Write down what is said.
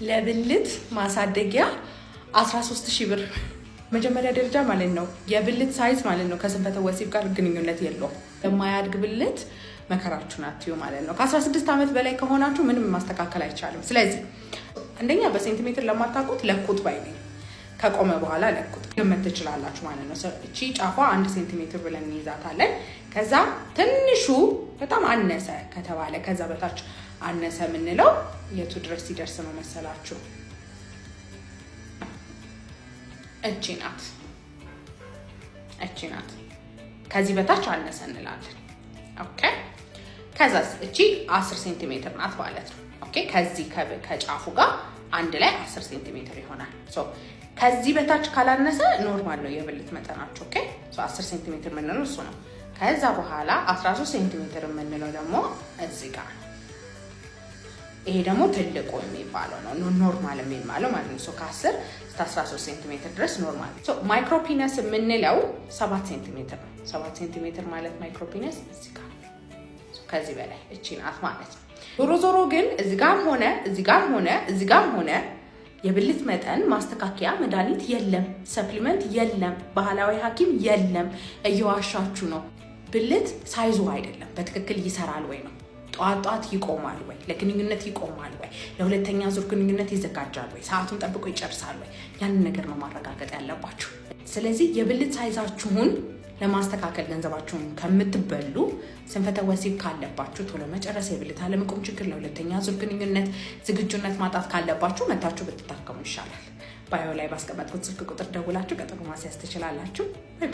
ለብልት ማሳደጊያ 13 ሺህ ብር። መጀመሪያ ደረጃ ማለት ነው የብልት size ማለት ነው ከስንፈተ ወሲብ ጋር ግንኙነት የለውም። ለማያድግ ብልት መከራችሁን አትዩ ማለት ነው። ከ16 ዓመት በላይ ከሆናችሁ ምንም ማስተካከል አይቻልም። ስለዚህ አንደኛ በሴንቲሜትር ለማታውቁት ለኩት ባይ ነኝ። ከቆመ በኋላ ለኩት ገመት ትችላላችሁ ማለት ነው። እቺ ጫፏ 1 ሴንቲሜትር ብለን እንይዛታለን። ከዛ ትንሹ በጣም አነሰ ከተባለ፣ ከዛ በታች አነሰ የምንለው የቱ ድረስ ሲደርስ ነው መሰላችሁ? እቺ ናት፣ እቺ ናት። ከዚህ በታች አነሰ እንላለን። Okay፣ ከዛስ እቺ 10 ሴንቲሜትር ናት ማለት ነው። Okay፣ ከዚህ ከጫፉ ጋር አንድ ላይ 10 ሴንቲሜትር ይሆናል። So ከዚህ በታች ካላነሰ normal ነው የብልት መጠናችሁ። Okay፣ so 10 ሴንቲሜትር የምንለው እሱ ነው። ከዛ በኋላ 13 ሴንቲሜትር የምንለው ደግሞ እዚህ ጋር ነው። ይሄ ደግሞ ትልቁ የሚባለው ነው፣ normal የሚባለው ማለት ነው። ከ10 እስከ 13 ሴንቲሜትር ድረስ normal። Micropenis የምንለው 7 ሴንቲሜትር ነው። 7 ሴንቲሜትር ማለት micropenis እዚህ ጋር፣ ከዚህ በላይ እቺ ናት ማለት ነው። ዞሮ ዞሮ ግን እዚህ ጋርም ሆነ፣ እዚህ ጋርም ሆነ፣ እዚህ ጋርም ሆነ የብልት መጠን ማስተካከያ መድኃኒት የለም፣ supplement የለም፣ ባህላዊ ሐኪም የለም። እየዋሻችሁ ነው። ብልት size ኡ አይደለም፣ በትክክል ይሰራል ወይ ነው። ጠዋት ጠዋት ይቆማል ወይ? ለግንኙነት ይቆማል ወይ? ለሁለተኛ ዙር ግንኙነት ይዘጋጃል ወይ? ሰዓቱን ጠብቆ ይጨርሳል ወይ? ያንን ነገር ነው ማረጋገጥ ያለባችሁ። ስለዚህ የብልት size ኣችሁን ለማስተካከል ገንዘባችሁን ከምትበሉ፣ ስንፈተ ወሲብ ካለባችሁ ቶሎ መጨረስ፣ የብልት አለመቆም ችግር፣ ለሁለተኛ ዙር ግንኙነት ዝግጁነት ማጣት ካለባችሁ መታችሁ ብትታከሙ ይሻላል። Bio ላይ ባስቀመጥኩት ስልክ ቁጥር ደውላችሁ ቀጠሮ ማስያዝ ትችላላችሁ። Bye bye።